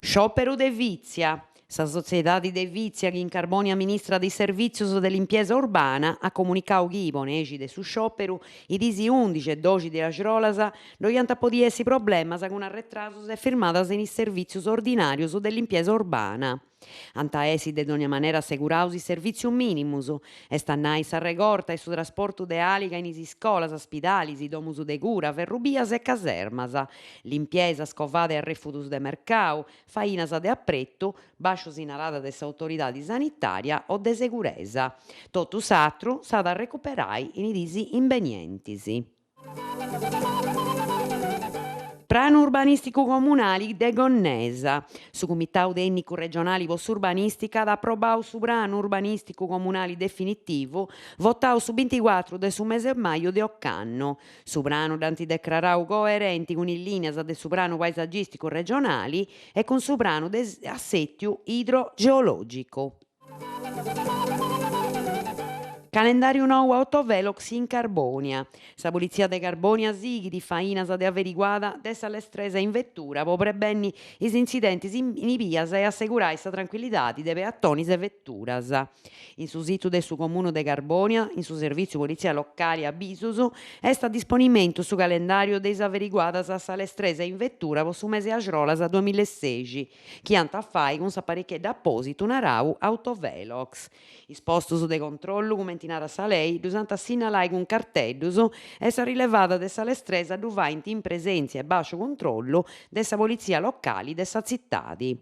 Sciòperu de Vitzia. Sa sotziedadi de Vitzia chi in Carbònia amministrat is servìtzius de limpiesa urbana at comunicau chi, po nexi de su sciòperu, is diis undixi e doxi de axrolas ddoi ant a podi essi problemas cun arretrasus e firmadas in is servìtzius ordinàrius de limpiesa urbana. Ant a essi de dònnia manera asseguraus is servìtzius mìnimus, est a nai sa regorta e su trasportu de àliga in is iscolas, spidalis, domus de cura, ferrubias e casermas, limpiesa, scovada e arrefudus de mercau, fainas de apretu, bàsciu sinnalada de s'autoridadi sanitària o de seguresa. Totu s'atru s'at a recuperai in is diis imbenientis. Pranu urbanìsticu comunali de Gonnesa. Su Cumitau Tènnicu Regionali po s'Urbanìstica at aprobau su pranu urbanìsticu comunali definitivu, votau su binticuatru de su mese maju de ocannu. Su pranu dd'ant decrarau coerenti cun is lìnias de su pranu paesagìsticu regionali e cun su pranu de assètiu idrogeològicu. Calendàriu nou autovelox in Carbònia. Sa Politzia de Carbònia sighit is fainas de averiguada de sa lestresa in vetura po prebenni is intzidentis in is bias e assegurai sa trancuillidadi de peatonis e veturas. In su situ de su Comunu de Carbònia, in su Servìtziu Politzia Locali Abisus, est a disponimentu su calendàriu de is averiguadas a sa lestresa in vetura po su mese axrolas duamilla e sexi, chi ant a fai cun s'aparicheddu apòsitu narau Autovelox. Is postus de controllu, cumenti narat sa lei, ddus ant a sinnalai cun carteddus e sa rilevada de sa lestresa ddu faint in presèntzia e bàsciu cuntrollu de sa politzia locali de sa tzitadi.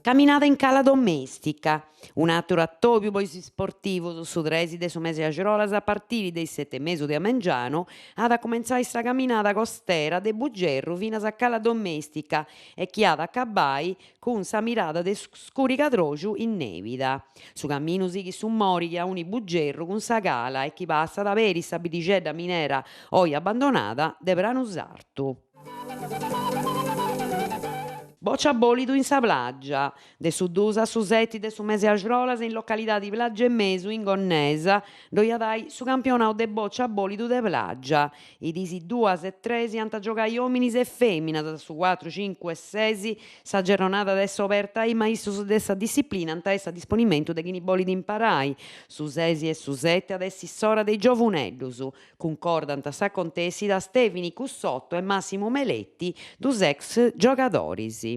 Caminada in Cala Domèstica. Un'àteru atòbiu po is sportivus, su tresi de su mesi axrolas a partiri de is seti e mesu de a mengianu, at a cumentzai sa caminada costera de Bugerru finas a Cala Domèstica e chi at a acabai cun sa mirada de scurigadroxu in nèbida. Su caminu sighit su mori chi aunit Bugerru cun sa cala e chi passat peri sa bidixedda minera oi abbandonada de Pranu Sartu. Bòcia a bòlidu in sa plàgia. De su dus a su seti de su mese axrolas in localidadi Plàgia 'e Mesu in Gonnesa ddoi at ai su campionau de bòcia a bòlidu de plàgia. Is diis duas e tres ant a giogai òminis e fèminas, su cuatru, cincu e ses sa gerronada at essi oberta a is maistus de sa dissiplina ant a essi a disponimentu de chini bolit imparai. Su ses e su seti at essi s'ora de is giovuneddus. Cuncordant s'acontèssida Stevini Cussotto e Massimu Meletti, dus ex giogadoris.